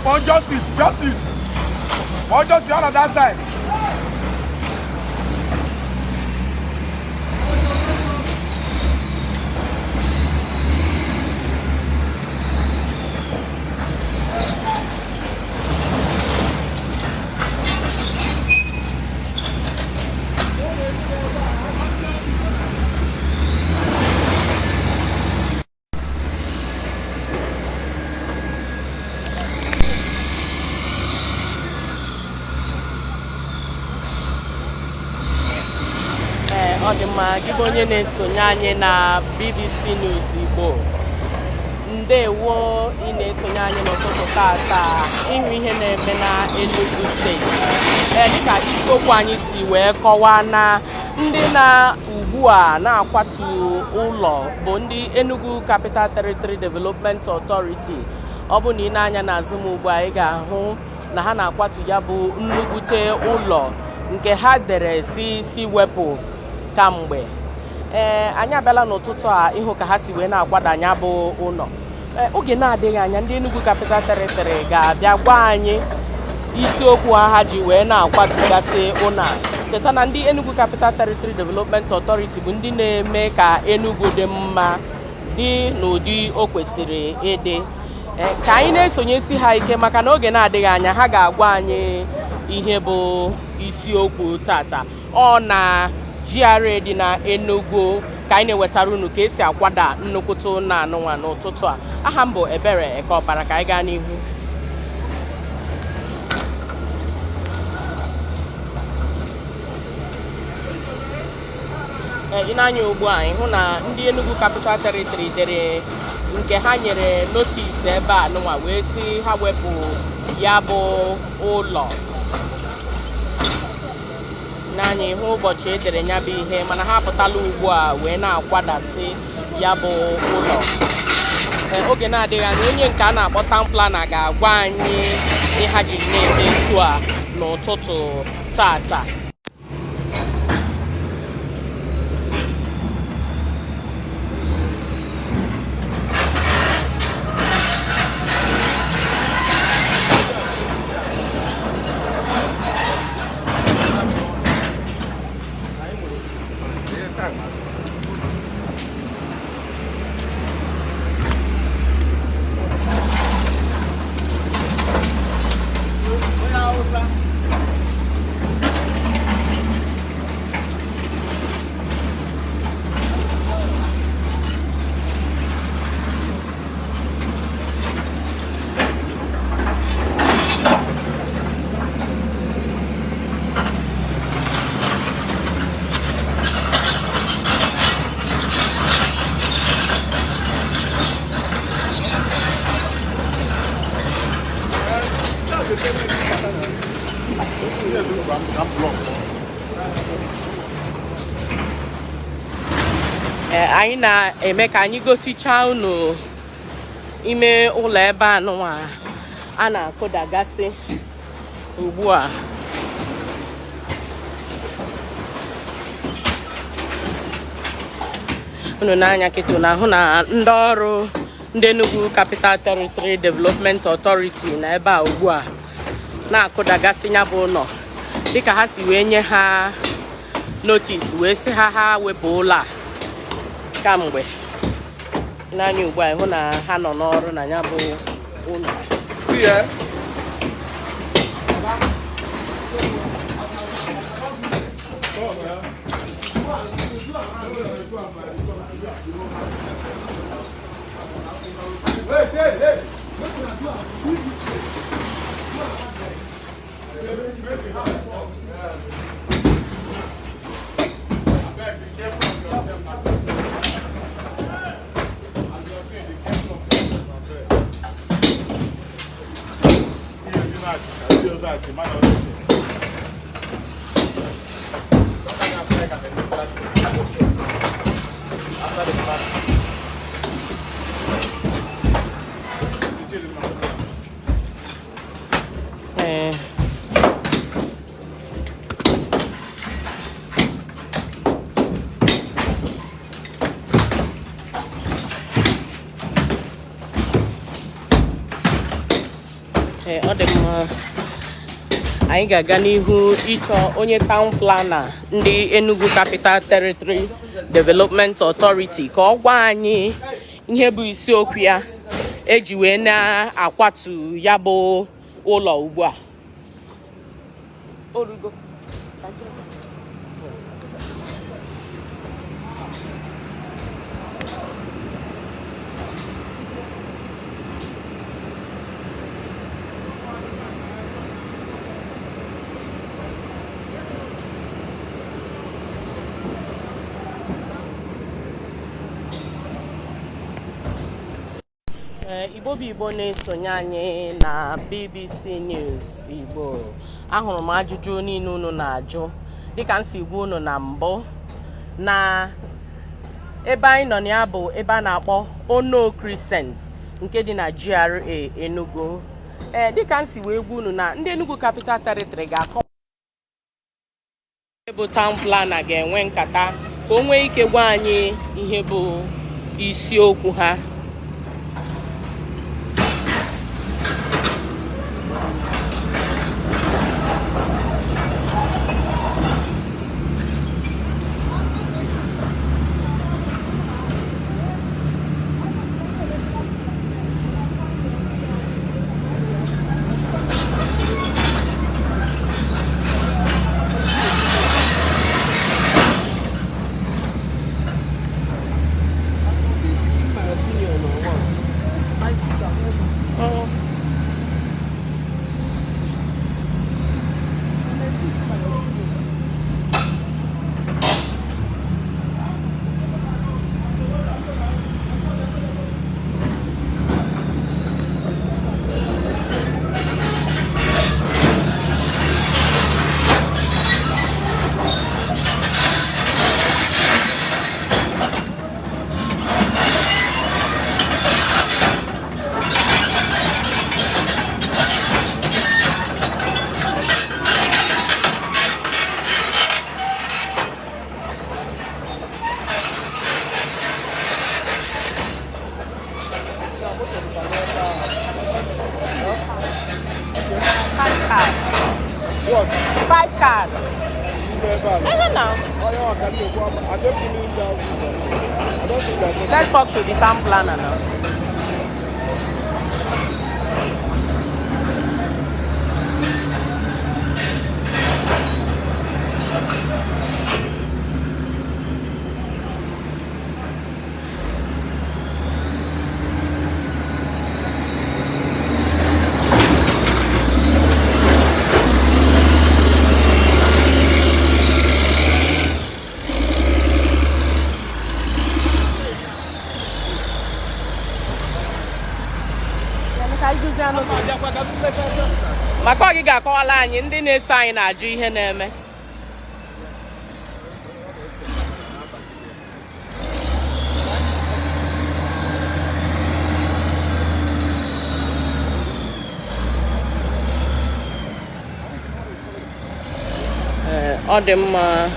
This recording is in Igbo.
Kpọọ justice, justice. Kpọọ justice on that side. Ee, ọ dị mma. Gị bụ onye na-esonye anyị na BBC News Igbo, ndewo. Ị na-esonye anyị n'ụtụtụ tata ịhụ ihe na-eme na Enugu Steeti. Ee, dịka isiokwu anyị si wee kọwaa na ndị na ugbu a na-akwatu ụlọ bụ ndị Enugu Capital Territory Development Authority. Ọ bụ na ị na-anya n'azụ m ugbu a, ị ga-ahụ na ha na-akwatu ya bụ nnukwute ụlọ nke ha dere si wepụ kamgbe. Ee, anyị abịala n'ụtụtụ a ịhụ ka ha si wee na-akwada ya bụ ụlọ. Ee, oge na-adịghị anya, ndị Enugu Capital Territory ga-abịa gwa anyị isiokwu ha ji wee na-akwatugasị ụlọ a. Cheta na ndị Enugu Capital Territory Development Authority bụ ndị na-eme ka Enugu dị mma, dị n'ụdị o kwesịrị ịdị. Ee, ka anyị na-esonyesi ha ike, maka na oge na-adịghị anya ha ga-agwa anyị ihe bụ isiokwu tata. Ọ na GRA dị na Enugu ka anyị na-ewetara unu ka esi akwada nnukwute ụlọ anụnwa n'ụtụtụ a. Aha m bụ Ebere Ekeọkpara. Ka anyị gaa n'ihu. Ee, ị na-anya ugbu a, ịhụ na ndị Enugu Capital Territory dere nke ha nyere notice ebe a nụnwa wee sị ha wepụ ya bụ ụlọ. N'anya ịhụ ụbọchị edere ya bụ ihe, mana ha apụtala ugbu a wee na-akwadasị ya bụ ụlọ. Ee, oge na-adịghị anya, onye nke a na-akpọ town planner ga-agwa anyị ihe ha jiri na-eme etu a n'ụtụtụ tata. I'm blocked. Ee, anyị na-eme ka anyị gosichaa unu ime ụlọ ebe a nụnwa a na-akụdagasị ugbu a. Unu n'anya kịta, unu ahụ na ndị ọrụ ndị Enugu Capital Territory Development Authority na ebe a ugbu a na-akụdagasị ya bụ ụlọ, dịka ha si wee nye ha notice wee sị ha ha wepụ ụlọ a kamgbe. N'anya ugbu a, ịhụ na ha nọ n'ọrụ na ya bụ ụlọ. See, eh? Hey, hey, hey. Abeg, be careful of yourself. As you are doing, be careful of yourself, abeg. Ihe dị na-achị, ndị ọzọ achị, mmadụ ọzọ si. Don't I like an after the fact. Ee. Ee, Anyị ga-aga n'ihu ịchọ onye town planner ndị Enugu Capital Territory Development Authority ka ọ gwa anyị ihe bụ isiokwu ya eji wee na-akwatu ya bụ ụlọ ugbu a. Orugo. Ee, Igbo bụ Igbo na-esonye anyị na BBC News Igbo. Ahụrụ m ajụjụ niile unu na-ajụ. Dịka m si gwa unu na mbụ, na ebe anyị nọ na ya bụ ebe a na-akpọ Ono Crescent nke dị na GRA Enugu. Ee, dịka m si wee gwa unu na ndị Enugu Capital Territory ga-akọ bụ town planner ga-enwe nkata ka o nwee ike gwa anyị ihe bụ isiokwu ha. My opinion or what? Oh. Can I see my opinion? Five cars. What? Five cars. Ime ebe a. Ehe now. Onye ọ ka m na-ekwu, I don't believe that. I don't think that. Let's talk to the town planner now. Maka ọ gị ga-akọwala anyị, ndị na-eso anyị na-ajụ ihe na-eme. Ee, ọ dị mma.